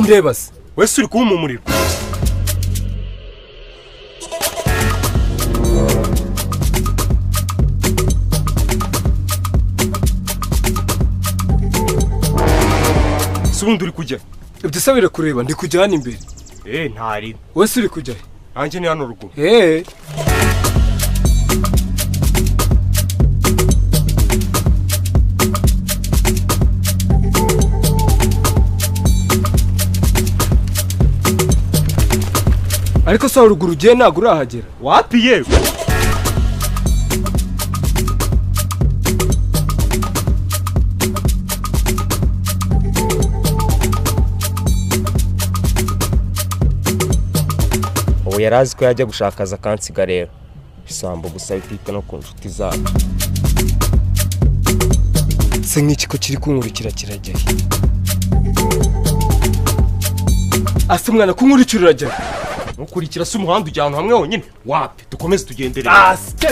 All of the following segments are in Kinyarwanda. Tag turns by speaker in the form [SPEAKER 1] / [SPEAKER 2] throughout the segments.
[SPEAKER 1] Kundeba se?
[SPEAKER 2] Wese uri kumpa umuriro. Ubundi uri kujya?
[SPEAKER 1] Ibyo se birakureba, ndi kujya hano imbere.
[SPEAKER 2] Ntari.
[SPEAKER 1] Wese uri kujya?
[SPEAKER 2] Nanjye ni hano ruguru.
[SPEAKER 1] Ariko se ruguru ugiye ntabwo urahagera.
[SPEAKER 2] Wapi yewe? Ubu yarazi ko yajya gushakaza akansiga rero. Isambo gusa bitita no ku nshuti zabo.
[SPEAKER 1] Se nk'iki ko kiri kunkurikira kirajya he? Ase mwana kunkurikira urajya he?
[SPEAKER 2] Nkukurikira se umuhanda ujya ahantu hamwe honyine? Wapi, dukomeze tugendere.
[SPEAKER 1] Asike!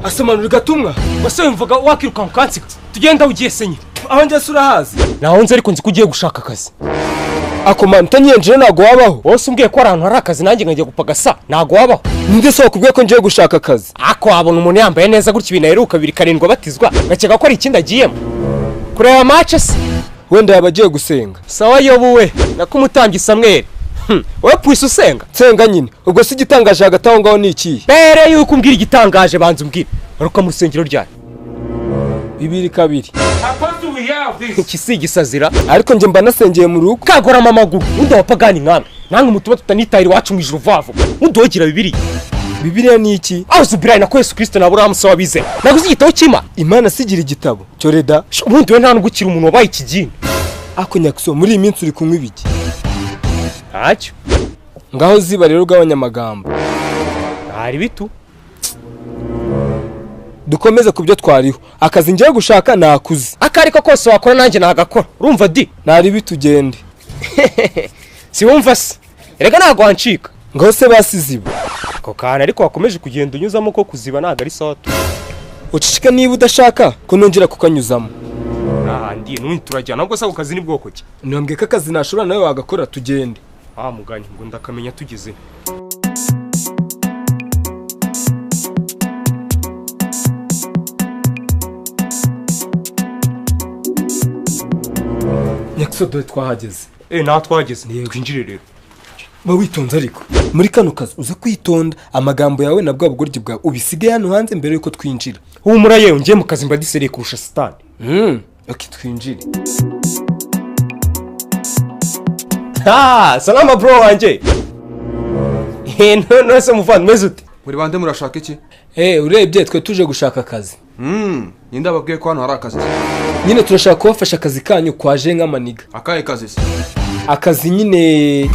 [SPEAKER 1] Asomanura gatumwa.
[SPEAKER 2] Wase wumvaga wakiruka ukansiga. Tugenda ugiye se nyine.
[SPEAKER 1] Aho njye se urahazi?
[SPEAKER 2] Naho nzi ariko nzi ko ugiye gushaka akazi.
[SPEAKER 1] Ako man utanyenjira ntago wabaho.
[SPEAKER 2] Wose umbwiye ko ahantu hari akazi nanjye nkajya gupagasa ntago wabaho.
[SPEAKER 1] Ninde se wakubwiye ko ngiye gushaka akazi?
[SPEAKER 2] Ako wabona umuntu yambaye neza gutya ibintu aheruka 27 abatizwa ngakeka ko ari ikindi agiyemo. Kureba match se?
[SPEAKER 1] Wenda yaba agiye gusenga.
[SPEAKER 2] Sawa yobuwe nakumutambye Samuel. Wowe pwisi usenga?
[SPEAKER 1] Nsenga nyine. Ubwo si igitangaje hagati aho ngaho ni ikihe?
[SPEAKER 2] Mbere yuko umbwira igitangaje banza umbwire. Aruka mu rusengero ryari?
[SPEAKER 1] 2-2.
[SPEAKER 2] Iki si igisazira.
[SPEAKER 1] Ariko njye mba nasengeye mu rugo.
[SPEAKER 2] Kagorama amaguru. Undi abapagani nkamwe. Nange mutuma tutanitahira iwacu mu ijuru vavo. Undi wogira Bibiliya.
[SPEAKER 1] Bibiliya ni iki?
[SPEAKER 2] Aho Bibiliya na ko Yesu Kristo na Aburahamu se wabize. Naguze igitabo cy'Imana.
[SPEAKER 1] Imana sigira igitabo. Cyoreda.
[SPEAKER 2] Ubundi we nta nubwo ukiri umuntu wabaye ikigini.
[SPEAKER 1] Ako nyakuso muri iyi minsi uri kunywa ibiki?
[SPEAKER 2] Ntacyo.
[SPEAKER 1] Ngaho ziba rero ugabanyamagambo.
[SPEAKER 2] Ntari bitu.
[SPEAKER 1] Dukomeze kubyo twariho. Akazi ngiye gushaka nakuze.
[SPEAKER 2] Akariko kose wakora nanjye nagakora. Urumva di?
[SPEAKER 1] Ntari bitugende.
[SPEAKER 2] Si wumva se? Erega ntago wancika.
[SPEAKER 1] Ngaho se basiziba.
[SPEAKER 2] Ako kana ariko wakomeje kugenda unyuzamo ko kuziba ntago ari sawa tu.
[SPEAKER 1] Ucicika niba udashaka ko nongera kukanyuzamo.
[SPEAKER 2] Ndi n'undi turajyana nubwo se ako kazi ni bwoko ki?
[SPEAKER 1] Nambwiye ko akazi nashobora nawe wagakora tugende.
[SPEAKER 2] Muganye ngo ndakamenya tugeze.
[SPEAKER 1] Nyakuso dore twahageze.
[SPEAKER 2] Nta twahageze. Twinjire rero.
[SPEAKER 1] Ba witonze ariko. Muri kano kazi uza kwitonda amagambo yawe na bwa bugoryi bwawe ubisige hano hanze mbere yuko twinjira.
[SPEAKER 2] Humura yewe ngiye mu kazi mba disereye kurusha satani.
[SPEAKER 1] Okay twinjire.
[SPEAKER 2] Salama bro wanjye. None se muvandimwe umeze ute?
[SPEAKER 3] Muri bande murashaka iki?
[SPEAKER 1] Urebye twe tuje gushaka akazi.
[SPEAKER 3] Ninde ababwiye ko hano hari akazi?
[SPEAKER 1] Nyine turashaka kubafasha akazi kanyu kwaje nk'amaniga.
[SPEAKER 3] Akahe kazi se?
[SPEAKER 1] Akazi nyine.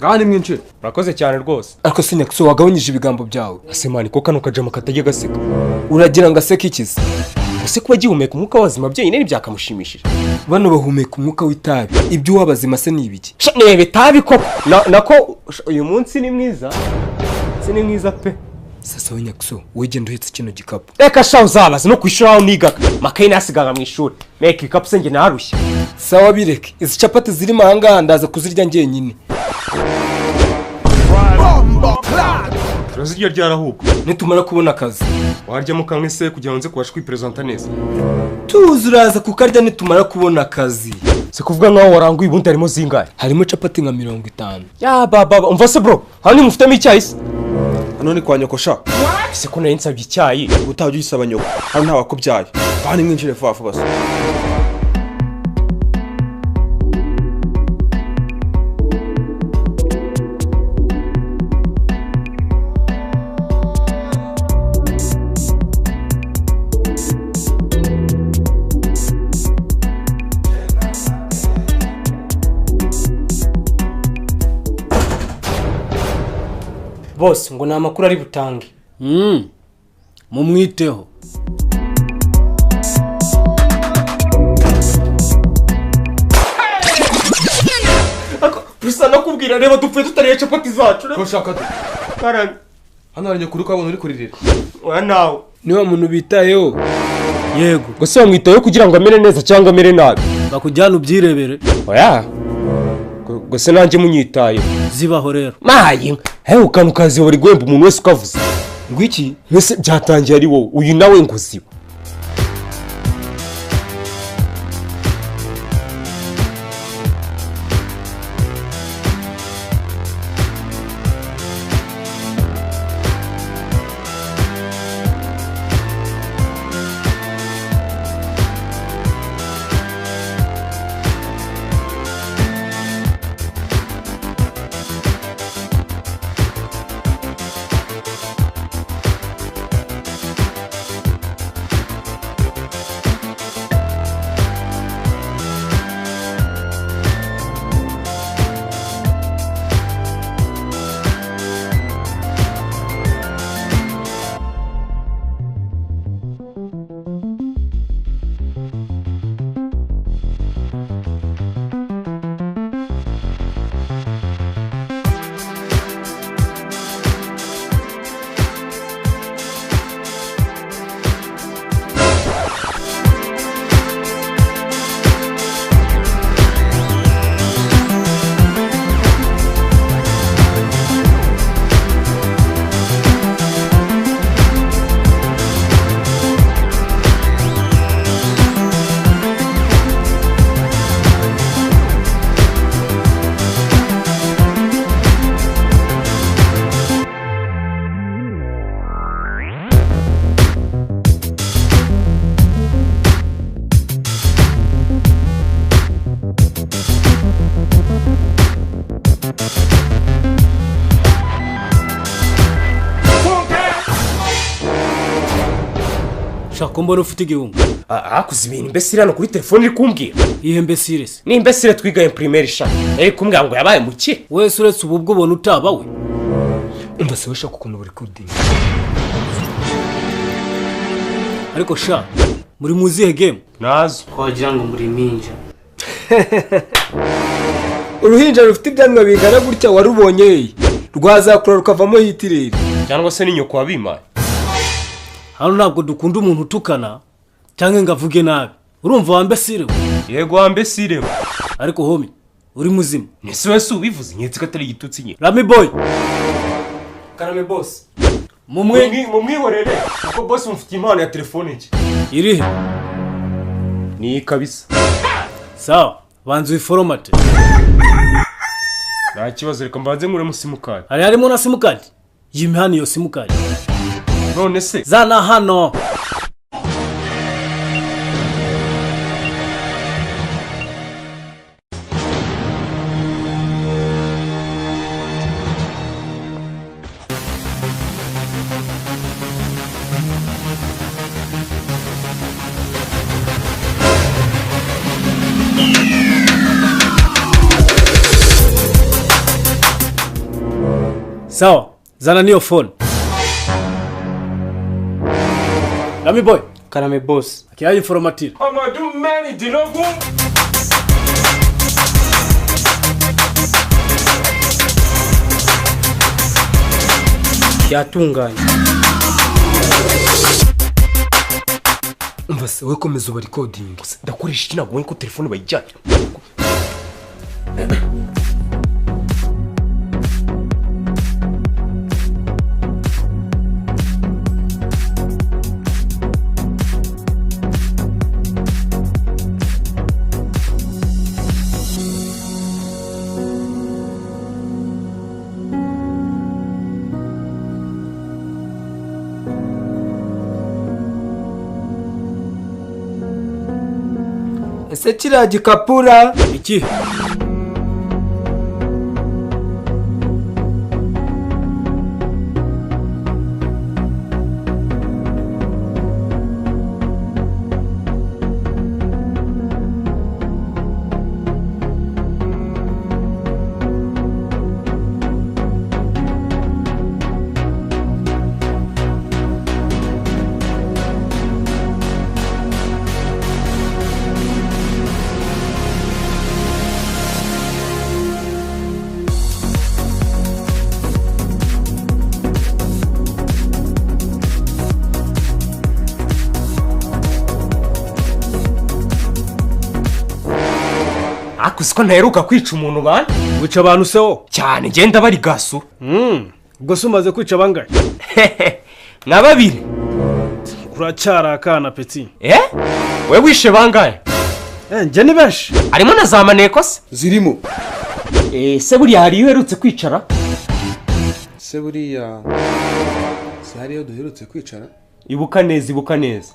[SPEAKER 3] Ngaha ni mwinjire.
[SPEAKER 2] Urakoze cyane rwose.
[SPEAKER 1] Ariko se nyakuso wagabanyije ibigambo byawe.
[SPEAKER 2] Asemani ko kano kajama katajya gaseka.
[SPEAKER 1] Uragira ngo aseke ikize?
[SPEAKER 2] Ese kuba gihumeka umwuka w'abazima byonyine ntibyakamushimishije.
[SPEAKER 1] Bano bahumeka umwuka w'itabi. Ibyo uw'abazima se ni ibiki?
[SPEAKER 2] Nebe itabi koko. Nako uyu munsi ni mwiza. Si ni mwiza pe.
[SPEAKER 1] Sasa we nyakuso wegenda uhetse kino gikapu.
[SPEAKER 2] Reka sha uzabaza no kwishura aho nigaga. Makayi nasigaga mu ishuri. Meke ibikapu se njye narushye.
[SPEAKER 1] Sawa bireke. Izi capati zirimo aha ngaha ndaza kuzirya njyenyine.
[SPEAKER 2] Turazirya ryarahubwo.
[SPEAKER 1] Nitumara kubona akazi.
[SPEAKER 2] Waryamo kamwe se kugira ngo nze kubasha kwipresenta neza.
[SPEAKER 1] Tuzi uraza kukarya nitumara kubona akazi.
[SPEAKER 2] Se kuvuga nkaho waranguye ubundi harimo zingahe?
[SPEAKER 1] Harimo capati nka 50.
[SPEAKER 2] Ya baba umva se bro, hano ni mufitemo icyayi se?
[SPEAKER 3] Hano ni kwa nyoko sha.
[SPEAKER 2] Se ko nari nsabye icyayi?
[SPEAKER 3] Utajya uyisaba nyoko. Hano nta wakubyaye. Kandi mwinjire vuba vuba se.
[SPEAKER 4] Boss ngo ni amakuru ari butange.
[SPEAKER 5] Mumwiteho.
[SPEAKER 2] Gusa nakubwira reba dupfuye tutariye capati zacu.
[SPEAKER 3] Ko shaka
[SPEAKER 2] karame.
[SPEAKER 3] Hano hari nyakuri ukabona uri kuririra.
[SPEAKER 2] Oya nawe.
[SPEAKER 1] Niba muntu bitayeho.
[SPEAKER 5] Yego.
[SPEAKER 2] Gusa bamwitayeho kugira ngo amere neza cyangwa amere nabi.
[SPEAKER 5] Bakujyana ubyirebere.
[SPEAKER 2] Oya. Gusa nanjye munyitayeho.
[SPEAKER 5] Zibaho rero.
[SPEAKER 2] Mayi, he ukantu kazibora igwemba umuntu wese ukavuze.
[SPEAKER 1] Ngwiki?
[SPEAKER 2] Mbese byatangiye ari wowe, uyu nawe ngo ziba.
[SPEAKER 5] Shaka mbona ufite igihunga.
[SPEAKER 2] Hakuze ibintu imbesire hano kuri telefone iri kumbwira.
[SPEAKER 5] Ihe imbesire se?
[SPEAKER 2] Ni imbesire twigaye primaire sha. Iri kumbwira ngo yabaye muke.
[SPEAKER 5] Wese uretse ubu bwo ubona utaba we.
[SPEAKER 1] Umva se washaka ukuntu buri kudinga.
[SPEAKER 5] Ariko sha muri muzihe game?
[SPEAKER 2] Nazo.
[SPEAKER 4] Twagira ngo muri minja.
[SPEAKER 1] Uruhinja rufite ibyanwa bingana gutya warubonye rwazakura rukavamo hitireri.
[SPEAKER 2] Cyangwa se ni nyoko wabimaye.
[SPEAKER 5] Hano ntabwo dukunda umuntu utukana cyangwa ngo avuge nabi. Urumva wambesire?
[SPEAKER 2] Yego wambesire.
[SPEAKER 5] Ariko homi uri muzima.
[SPEAKER 2] Nese wese ubivuze nyetse ko atari igitutsi nye.
[SPEAKER 5] Rami boy.
[SPEAKER 4] Karame boss.
[SPEAKER 2] Mumwihorere kuko boss mufite impano ya telefone nshya.
[SPEAKER 5] Irihe?
[SPEAKER 2] Ni kabisa.
[SPEAKER 5] Sawa, banza uyiforomate.
[SPEAKER 2] Nta kibazo reka mbanze nkuremo simukadi.
[SPEAKER 5] Hari harimo na simukadi? Yimihani iyo simukadi.
[SPEAKER 2] None se
[SPEAKER 5] zana hano. Sawa, zana niyo phone. Rami boy.
[SPEAKER 4] Karame boss.
[SPEAKER 5] Akiyaye informatire.
[SPEAKER 2] Amadu many dinogu.
[SPEAKER 4] Yatunganye.
[SPEAKER 1] Umva se we komeza uba recording.
[SPEAKER 2] Ndakoresha iki nabwo ko telefone bayijyanye.
[SPEAKER 1] Ese kiriya gikapura
[SPEAKER 5] iki?
[SPEAKER 2] Ariko siko ntaheruka kwica umuntu bana.
[SPEAKER 5] Wica abantu se wo?
[SPEAKER 2] Cyane ngenda bari gasu.
[SPEAKER 5] Ubwo se umaze kwica bangahe?
[SPEAKER 2] Nka babiri.
[SPEAKER 5] Uracyari akana peti.
[SPEAKER 2] We wishe bangahe?
[SPEAKER 5] Njye ni benshi.
[SPEAKER 2] Harimo na za maneko se?
[SPEAKER 3] Zirimo.
[SPEAKER 2] Se buriya hari iyo uherutse kwicara?
[SPEAKER 3] Se buriya se hari iyo duherutse kwicara?
[SPEAKER 2] Ibuka neza, ibuka neza.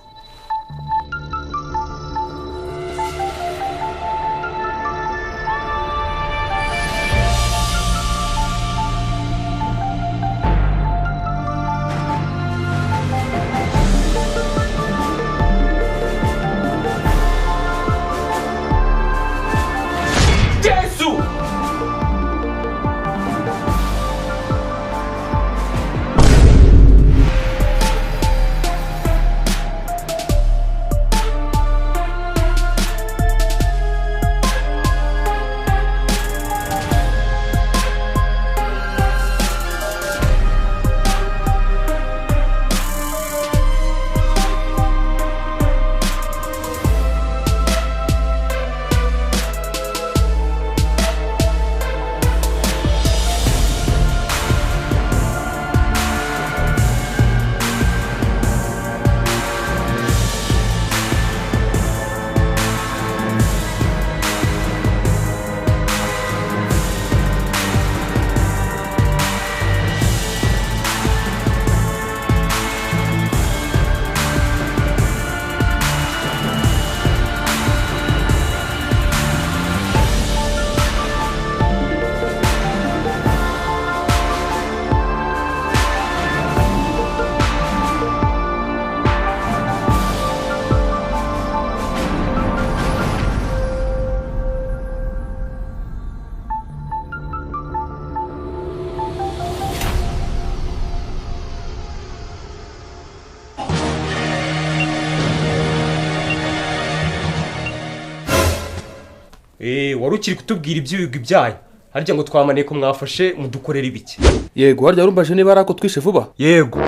[SPEAKER 2] Wari ukiri kutubwira iby'ibigwi byayo harya ngo twamaneye ko mwafashe mudukorera ibiki?
[SPEAKER 3] Yego, harya warumbaje niba ari ako twishe vuba?
[SPEAKER 2] Yego.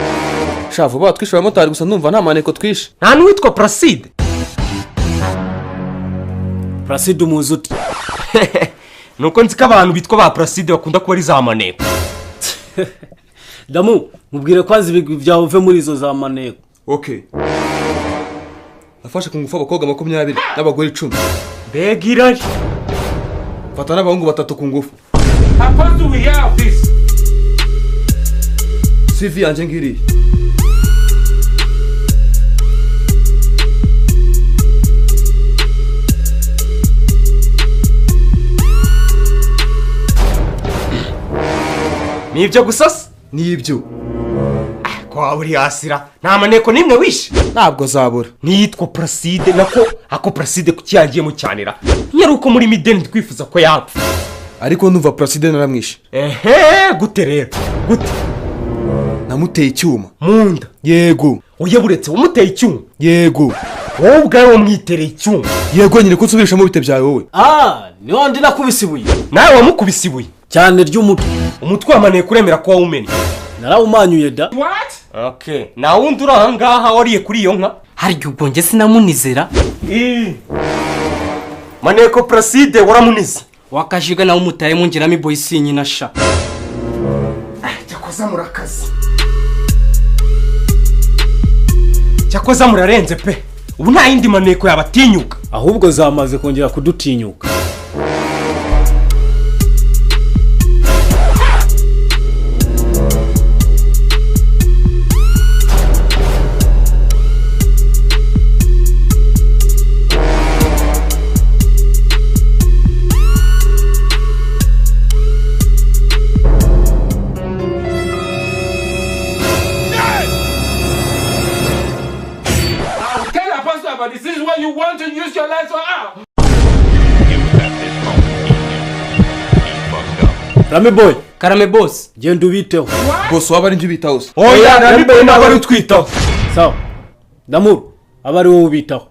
[SPEAKER 3] Sha vuba twishe abamotari gusa ndumva nta maneko twishe.
[SPEAKER 2] Nta n'uwitwa Placide.
[SPEAKER 5] Placide umuzi ute?
[SPEAKER 2] Nuko nzi ko abantu bitwa ba Placide bakunda kuba ari za maneko.
[SPEAKER 5] Damu, mubwire ko azi ibigwi byawe uve muri izo za maneko.
[SPEAKER 3] Okay. Nafashe ku ngufu abakobwa 20 n'abagore 10.
[SPEAKER 2] Mbega irari.
[SPEAKER 3] Fata n'abahungu 3 ku ngufu. CV yanjye ngiriye.
[SPEAKER 2] Ni ibyo gusa se?
[SPEAKER 3] Ni ibyo.
[SPEAKER 2] Kwa buri asira nta maneko nimwe wishe.
[SPEAKER 3] Ntabwo zabura.
[SPEAKER 2] Niyitwa Placide nako ako Placide kucyagiyemo cyanira. Nyari uko muri mideni twifuza ko yapfa.
[SPEAKER 3] Ariko ndumva Placide naramwishe.
[SPEAKER 2] Ehe, gute rero? Gute?
[SPEAKER 3] Namuteye icyuma.
[SPEAKER 2] Munda.
[SPEAKER 3] Yego.
[SPEAKER 2] Oya buretse umuteye icyuma.
[SPEAKER 3] Yego.
[SPEAKER 2] Wowe ubwawe wamwitereye icyuma.
[SPEAKER 3] Yego nyine ko nsubirishamo bite byawe wowe.
[SPEAKER 5] Ni wandi nakubise ibuye.
[SPEAKER 2] Nawe wamukubise ibuye.
[SPEAKER 5] Cyane ry'umutwe.
[SPEAKER 2] Umutwe wamaneye kuremera ko wawumennye.
[SPEAKER 5] Narawumanyuye da.
[SPEAKER 2] What? Okay. Na wundi uri aha ngaha wariye kuri iyo nka?
[SPEAKER 4] Harya ubwo njye sinamunizera.
[SPEAKER 2] Maneko Placide waramunize.
[SPEAKER 4] Wakashiga nawe umutaye mungeramo iboyi sinyina sha.
[SPEAKER 2] Cyakoza murakaze. Cyakoza murarenze pe. Ubu nta yindi maneko yabatinyuka.
[SPEAKER 5] Ahubwo zamaze kongera kudutinyuka. Rami boy.
[SPEAKER 4] Karame boss.
[SPEAKER 5] Genda ubiteho.
[SPEAKER 3] Boss waba ari njye ubitaho se?
[SPEAKER 2] Oya, Rami boy ntabwo ari utwitaho.
[SPEAKER 5] Sawa. Damuru, aba ari wowe ubitaho.